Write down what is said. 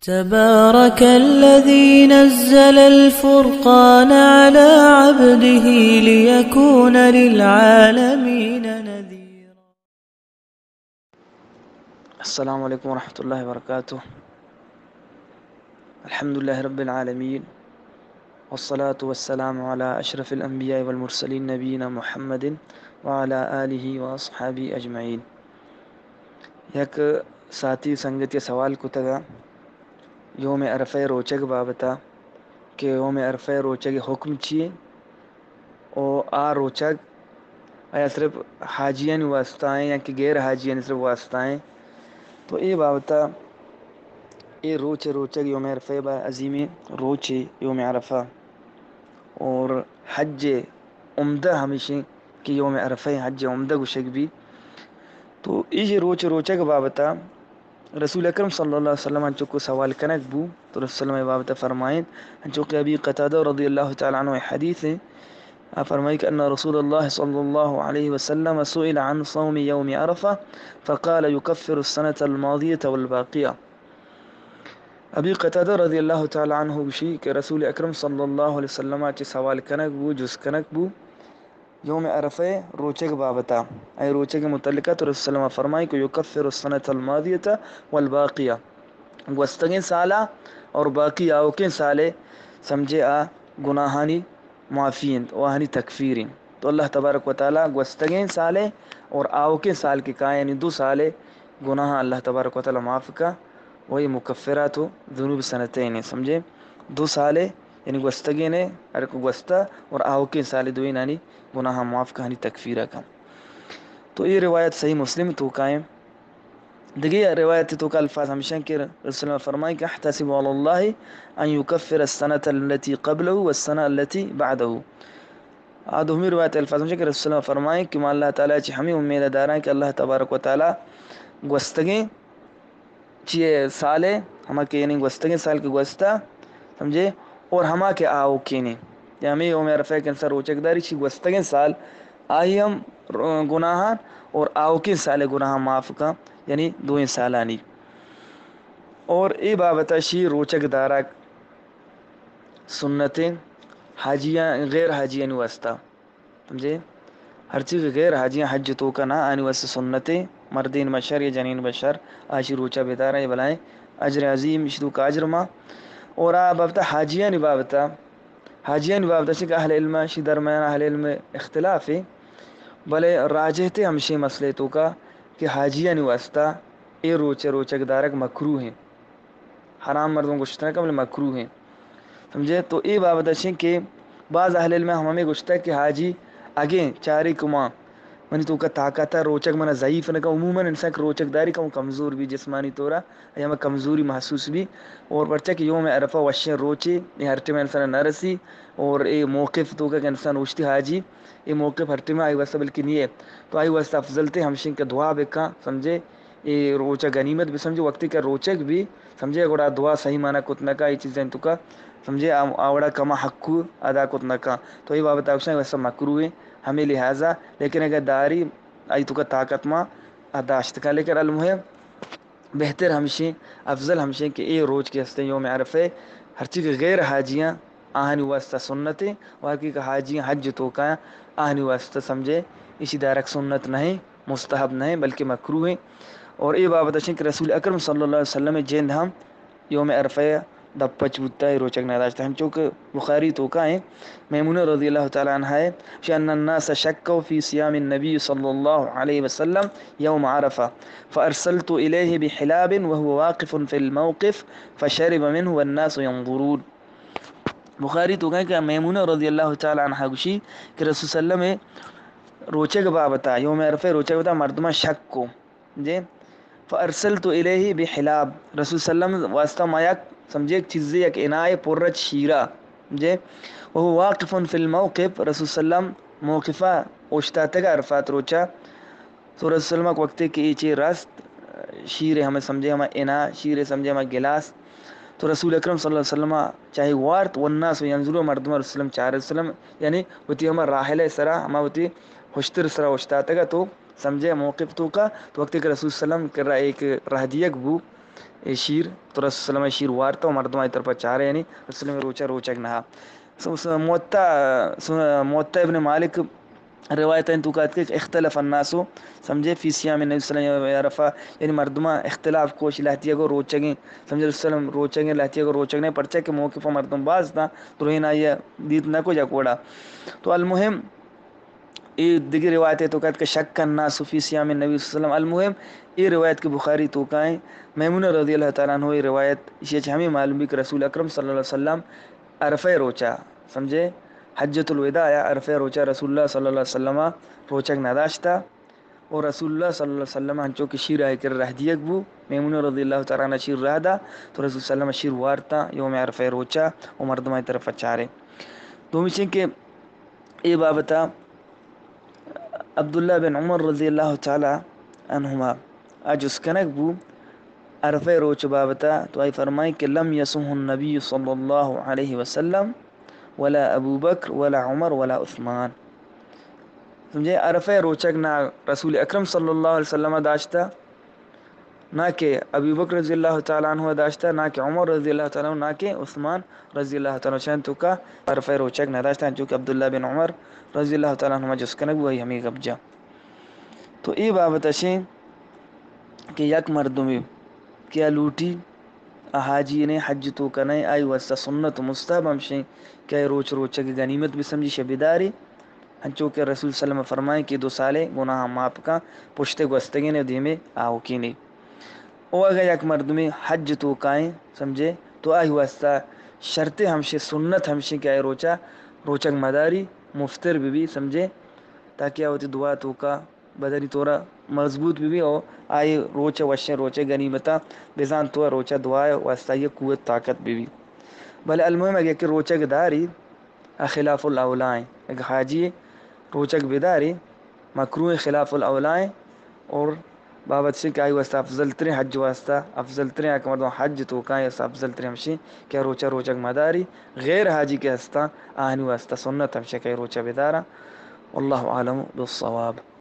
تبارك الذي نزل الفرقان على عبده ليكون للعالمين نذيرا. السلام عليكم ورحمة الله وبركاته. الحمد لله رب العالمين، والصلاة والسلام على أشرف الأنبياء والمرسلين نبينا محمد وعلى آله وأصحابه أجمعين. یک ساتھی سنگتی سوال کتگا یوم عرفہ روچگ بابتا کہ یوم عرفہ روچگ حکم چیے؟ و آ روچگ آیا صرف حاجیانی واسطہ ہیں یا کہ غیر حاجیانی صرف واسطہ ہیں؟ تو اے بابتا اے روچ، روچگ یوم عرفہ با عظیم روچ یوم عرفہ، اور حج عمدہ ہمیشیں کہ یوم عرفہ حج عمدہ گوشگ بی۔ تو اے روچ، روچگ بابتا رسول اکرم صلی اللہ علیہ وسلم انچو کو سوال کنگ بو تو رسول اللہ بابت فرمائیں، انچو کہ ابی قتادہ رضی اللہ تعالی عنہ حدیث ہیں، آ فرمائی کہ ان رسول اللہ صلی اللہ علیہ وسلم سئل عن صوم یوم عرفہ فقال یکفر السنة الماضیة والباقیہ۔ ابی قتادہ رضی اللہ تعالی عنہ گوشی کہ رسول اکرم صلی اللہ علیہ وسلم چہ سوال کنگ بو، جست کنگ بو، یوم عرفہ روچگ بابتا، اے روچگ متعلقہ تو رسول اللہ فرمائی کہ یکفر السنة الماضیة والباقیہ، گوستگیں سالا اور باقی آوکیں سالے سمجھے آ گناہانی معافی انت و آہانی تکفیر انت۔ تو اللہ تبارک و تعالی گوستگیں سالے اور آوکیں سال کے کائے، یعنی دو سالے گناہ اللہ تبارک و تعالی معاف کا، وہی مکفرات و ذنوب سنتین، سمجھے؟ دو سالے یعنی گوستگیں نے ہر کو گوستا اور آوکیں سالے دوینانی گناہ معاف کہانی تکفیرہ کن۔ تو اے روایت صحیح مسلم توکا ہیں۔ دگہ روایت توکا الفاظ ہمشن کہ رسول اللہ فرمائیں کہ احتسب علی اللہ ان یکفر السنة التي قبله والسنة التي بعده۔ آ دومی روایت الفاظ ہمشن کہ رسول اللہ فرمائیں کہ ما اللہ تعالی چہ ہمیں امید داراں کہ اللہ تبارک و تعالی گوستگیں چیئے سالے، ہما کہ یعنی گوستگیں سال کہ گوستا، سمجھے، اور ہما کہ آوکینے، یا ہمیں یوم عرفہ کہ انسان روچگ داری چی گوستگیں سال، آئی ہم گناہان اور آوکیں سال گناہان معاف کن، یعنی دوئیں سالانی۔ اور اے بابت شی روچگ دارگ سنتیں حاجیاں، غیر حاجیانی واسطہ۔ سمجھے؟ ہرچی کہ غیر حاجیاں حج توکا نہ، آنی واسطہ سنتے، مردین بشر یا جنین بشر، آشی روچا بدارا، یہ بلائیں اجر عظیم، اشی توکا اجر ما۔ اور آ بابتا حاجیانی بابتا، حاجیانی بابتا چہ کہ اہل علم، شی درمیان اہل علم اختلاف ہے، بلے راجح تے ہمشی مسئلے توکا کہ حاجیانی واسطہ اے روچ، روچگ دارگ مکروہ ہیں۔ حرام مردم گوشتہ نہ کن، بلے مکروہ ہیں۔ سمجھے؟ تو اے بابت اشیں کہ بعض اہل علم ہم ہمیں گوشتہ کہ حاجی اگیں چارے کہ ما منی توکا طاقت ہے، روچگ منا ضعیف نہ کن۔ عموماً انسان کہ روچگ داری کم کمزور بی جسمانی طورا، یا ہمیں کمزوری محسوس بی، اور پرچہ کہ یوم عرفہ وشیں روچے، یہ ہر ٹیم انسان نہ رسی، اور اے موقف توکا کہ انسان اوشتی حاجی، اے موقف ہر ٹیم آئی واسطہ بلکہ نہیں ہے۔ تو آئی واسطہ افضل تے ہمشیں کہ دعا بکا، سمجھے؟ اے روچا غنیمت بہ سمجھے، وقتی کہ روچگ بی سمجھے، گڑا دعا صحیح معنی کت نہ کا، اے چیزیں توکا سمجھے، آ-، آوڑا کما حق ادا کت نہ کا۔ تو اے بابت آکشن ویسا مکروہ ہیں ہمیں لحاظا، لیکن اگر داری آئی توکا طاقت ما آ داشت کا، لیکن المهم بہتر ہمشیں، افضل ہمشیں کہ اے روچ کہ ہستیں یوم عرفہ، ہرچی کہ غیر حاجیاں آہانی واسطہ سنتیں، و ہرچی کہ حاجیاں حج توکا آہانی واسطہ سمجھے، اشی دارک سنت نہیں، مستحب نہیں، بلکہ مکروہ ہیں۔ اور اے بابت اشیں کہ رسول اکرم صلی اللہ علیہ وسلم جند ہم یوم عرفہ دپ پچ بوتا، اے روچگ نداشتہ، ہنچو کہ بخاری توکا ہیں۔ میمونہ رضی اللہ تعالی عنہا ہے، شأن الناس شکوا فی صیام النبی صلی اللہ علیہ وسلم یوم عرفہ فارسلت الیہ بحلاب وهو واقف فی الموقف فشرب منه والناس ينظرون۔ بخاری توکا کہ میمونہ رضی اللہ تعالی عنہا گوشی کہ رسول صلی اللہ علیہ وسلم روچگ بابتا، یوم عرفہ روچگ بابتا مردمان شک کو، جے، فارسلت الیہ بحلاب، رسول صلی اللہ علیہ وسلم واسطہ ما یک، سمجھے، یک چیزے، یک انائے پرچ شیرا، جے، وهو واقف فی الموقف، رسول صلی اللہ علیہ وسلم موقفا اوشتاتگا عرفات روچا، تو رسول اللہ علیہ وسلم وقتے کہ اے چے راست شیر ہمیں سمجھے ہما انا، شیر سمجھے ہما گلاس، تو رسول اکرم صلی اللہ علیہ وسلم چاہے وارت، والناس ينظرون، مردم رسول اللہ علیہ وسلم چار، رسول اللہ علیہ وسلم یعنی وتی ہما راحلہ سرا، ہما وتی ہشتر سرا اوشتاتگا تو سمجھے موقف توکا، تو وقتی کہ رسول صلی اللہ علیہ وسلم کرا ایک راہ دیگ بو، اے شیر، تو رسول صلی اللہ علیہ وسلم شیر وارتا و مردم آئی طرفا چارے، یعنی رسول صلی اللہ علیہ وسلم روچگ نہ۔ سو، سو، موطا، سو، موطا ابن مالک روایت انت تو کہت کہ اختلف الناس، سمجھے، فی صیام النبی صلی اللہ علیہ وسلم یوم عرفہ، یعنی مردماں اختلاف کوش لہتیگ و روچگیں، سمجھے، رسول صلی اللہ علیہ وسلم روچگیں لہتیگ و روچگ نہیں، پرچہ کہ موقف مردم باز تھا، دروہین آئی دیت نہ کو جا کوڑا۔ تو المہم، اے دگہ روایت تو کہت کہ شک الناس فی صیام النبی صلی اللہ علیہ وسلم۔ المہم، اے روایت کہ بخاری تو کائیں، میمونہ رضی اللہ تعالیٰ عنہ اے روایت، اسی اچ ہمیں معلوم بھی کہ رسول اکرم صلی اللہ علیہ وسلم عرفہ روچا، سمجھے، حجۃ الوداع یا عرفہ روچا رسول اللہ صلی اللہ علیہ وسلم روچگ نداشتا۔ و رسول اللہ صلی اللہ علیہ وسلم ہنچو کہ شیر آئی کر رہ دیگ بو، میمونہ رضی اللہ تعالیٰ عنہ شیر رہ دا، تو رسول صلی اللہ علیہ وسلم شیر وارتا یوم عرفہ روچا و مردمانی طرف چارے۔ دومی چین کہ اے بابتا عبداللہ بن عمر رضی اللہ تعالیٰ عنہما آ جست کنگ بو، عرفہ روچ بابتا، تو آئی فرمائیں کہ لم یصمہ النبی صلی اللہ علیہ وسلم ولا ابو بکر ولا عمر ولا عثمان۔ سمجھے، عرفہ روچگ نہ رسول اکرم صلی اللہ علیہ وسلم داشتا، نہ کہ ابو بکر رضی اللہ تعالیٰ عنہ داشتا، نہ کہ عمر رضی اللہ تعالیٰ عنہ، نہ کہ عثمان رضی اللہ تعالیٰ عنہ۔ چین تو کا عرفہ روچگ نہ داشتا، چونکہ عبداللہ بن عمر رضی اللہ تعالیٰ عنہ جست کنگ بو، آئی ہمیں گپ جا۔ تو اے بابت اشیں کہ یک مردمے کہ آ لوٹی، آ حاجی نے، حج تو کنے، آئی واسطہ سنت و مستحب ہمشیں کہ آئی روچ روچگ غنیمت بسمجھی، شہ بداری، ہنچو کہ رسول صلی اللہ علیہ وسلم فرمائیں کہ دو سالے گناہ معاف کن، پشتے گوستگیں و دیمے آوکیں۔ او اگہ یک مردمے حج تو کائیں، سمجھے، تو آئی واسطہ شرط ہمشیں، سنت ہمشیں کہ آئی روچا روچگ مداری، مفتر ببی، سمجھے، تاکہ آ وتی دعا توکا بدنی طورا مضبوط ببی او آئی روچ وشیں روچے غنیمتا بزان تو روچا دعا واسطہ یہ قوت طاقت ببی۔ بلے المہم اگہ کہ روچگ داری، آ خلاف الاولا ایں۔ اگہ حاجی روچگ بداری، مکروہ خلاف الاولا ایں، اور بابت شی کہ آئی واسطہ افضل ترین، حج واسطہ افضل ترین، اگہ مردم حج تو کائیں، اس افضل ترین ہمشی کہ روچا روچگ مداری، غیر حاجی کہ ہستاں آہنی واسطہ سنت ہمشی کہ روچا بدارا۔ واللہ اعلم بالصواب۔